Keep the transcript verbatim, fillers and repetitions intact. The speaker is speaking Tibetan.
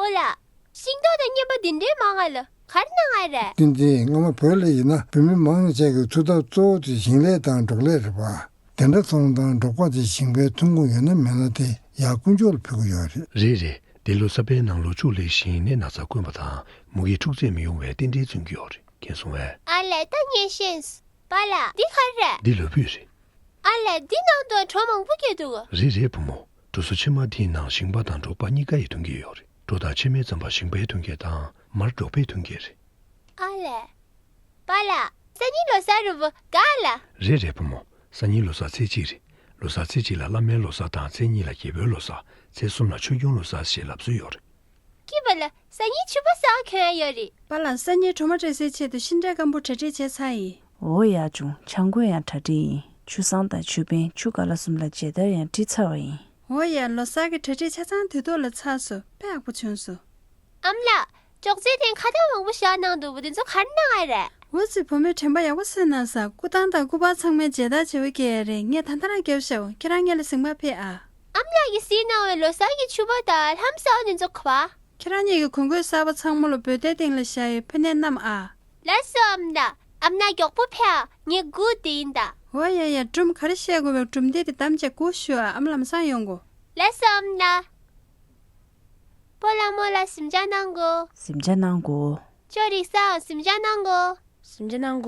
པོ་ལགས། ཤིང་ཏོག་དང་རྔན་པ་འདི་འདྲའི་མང་ང་ལ་ག་རེ་གནང་ང་རེད། བསྟན་འཛིན། སྔ་མ་བོད་ལ་ཡིན་ན་བོད་མི་མང་ཆེ་གི་འཚོ་ཐབས་གཙོ་བོ་དེ་ཞིང་ལས་དང་འབྲོག་ལས་རེད་པ། དེ་འདྲ་སོང་ཙང་འབྲོག་པ་དེ་ཞིང་པའི་ཐོན་ཁུངས་ཡོད་ན་མེད་ན་དེ་ཡར་དཀོན་མཆོག་ལ་ཕུལ་གི་ཡོད་རེད། རེད་རེད། དེ་ལོ་གསར་པའི་ནང་ལོ་ཕྱུགས་ལེགས་ཤིང་ནད་ན་ཚ་དཀོན་པ་དང་མུ་གེ་འཁྲུག་རྩོད་མི་ཡོང་བའི་རྟེན་འབྲེལ་མཚོན་གྱི་ཡོད་རེད། མཁྱེན་སོང་ངས། ཨ་ལས། ད་ངས་ཤེས་སོང་། པཱ་ལགས། འདི་ག་རེ་རེད། འདི་ལོ་ཕུད་རེད། ཨ་ལས། འདི་ནང་དུ་གྲོ་མང་པོ་སྐྱེས་འདུག་རེད་རེད་བུ་མོ། གྲོ་སོ་ཕྱེ་མ་འདིའི་ནང་ཞིང་པ་དང་འབྲོག་པ་གཉིས་ཀ་ཡི་ཐོན་སྐྱེད་ཡོད་རེད། གྲོ་དང་ཕྱེ་མའི་ཙམ་པ་ཞིང་པའི་ཐོན་སྐྱེད་དང་མར་འབྲོག་པའི་ཐོན་སྐྱེད་རེད། ཨ་ལས། པཱ་ལགས། སང་ཉིན་ལོ་གསར་རེད་པ། ག་ལ། རེད་རེད་བུ་མོ། སང་ཉིན་ལོ་གསར་ཚེས་གཅིག་རེད། ལོ་གསར་ཚེས་གཅིག་ལ་བླ་མའི་ལོ་གསར་དང་ཚེས་གཉིས་ལ་རྒྱལ་པོའི་ལོ་གསར། ཚེས་གསུམ་ལ་ཆོས་སྐྱོང་ལོ་གསར་ཞེས་ལབ་སྲོལ་ཡོད་རེད། སྐྱིད་པ་ལགས། སང་ཉིན་ཕྱུ་པ་ཟ་ག་འཁྱོག་ཡ་ཡོད་རེད། པཱ་ལགས། སང་ཉིན་གྲོ་མ་སྤྲད་སའི་ཆེད་དུ་ཤིང་འབྲས་སྐམ་པོ་གྲ་སྒྲིག་བྱས་ཚར་ཡིན། འོ་ཡག་བྱུང་། ཆང་བསྐོལ་ཡང་གྲ་སྒྲིག་ཡིན། ཆུ་སྲང་དང་ཆུ་བེང་། ཆུ་ཀ་ལ་གསུམ་ལ་མཇལ་དར་ཡང་བྲིས་ཚར་བ་ཡིན། འོ་ཡ། ལོ་གསར་གྱི་གྲ་སྒྲིག་ཆ་ཚང་དུས་ཐོག་ལ་ཚར་སོང་། དཔེ་ཡག་པོ་བྱུང་སོང་། ཨ་མ་ལགས། ཅོག་ཙེའི་སྟེང་ཁ་བཏགས་མང་པོ་བཞག་གནང་འདུག་པ། འདི་ཚོ་ག་རེ་གནང་ཡ་རེད། འོ་ཙི། བུ་མོས་དྲན་པ་ཡག་པོ་གསོས་གནང་སོང་། སྐུ་ཐང་དང་སྐུ་པར་ཚང་མའི་མཇལ་དར་བྱེད་པ་སྐྱེལ་ཡ་རེད། ངས་ད་ལྟ་རང་བརྒྱབ་ཤག་ཁྱེད་རང་སྔོན་ལ་གཟིགས་མ་ཕེབས་ཨ། ཨ་མ་ལགས་ཀྱིས་གཟིགས་གནང་བའི་ལོ་གསར་གྱི་ཕྱུ་པ་དང་ལྷམ་གསར་པ་འདི་ཚོ་ག་པར། ཁྱེད་རང་གཉིས་ཀྱི་གོས་འཁོད་གསར་པ་ཚང་མ་ལ་འབོལ་སྟེགས་སྟེང་ལ་བཞག་ཡོད། ཕ་ནས་བསྣམས་ཨ། ལགས་སོ་ཨ་མ་ལགས། ཨ་མ་ལགས་མགྱོགས་པོ་ཕེབས་ཨ། ངས་སྒུག་བསྡད་ཡིན་ད། འོ་ཡ་ཡ། སྒྲུང་ག་རེ་བཤད་དགོས་པའི་སྒྲུང་དེབ་དེ་བདམས་བྱས་སྒུག་བཞུགས་ཨ། ཨ་མ་ལགས་ལམ་སང་ཡོང་གོ། ལགས་སོ་ཨ་མ་ལགས། སྤོ་ལགས་མོ་ལགས་གཟིམ་འཇག་གནང་གོ། གཟིམ་འཇག་གནང་གོ། ཅོ་རིག་སང་གཟིམ་འཇག་གནང་གོ། གཟིམ་འཇག་གནང་གོ།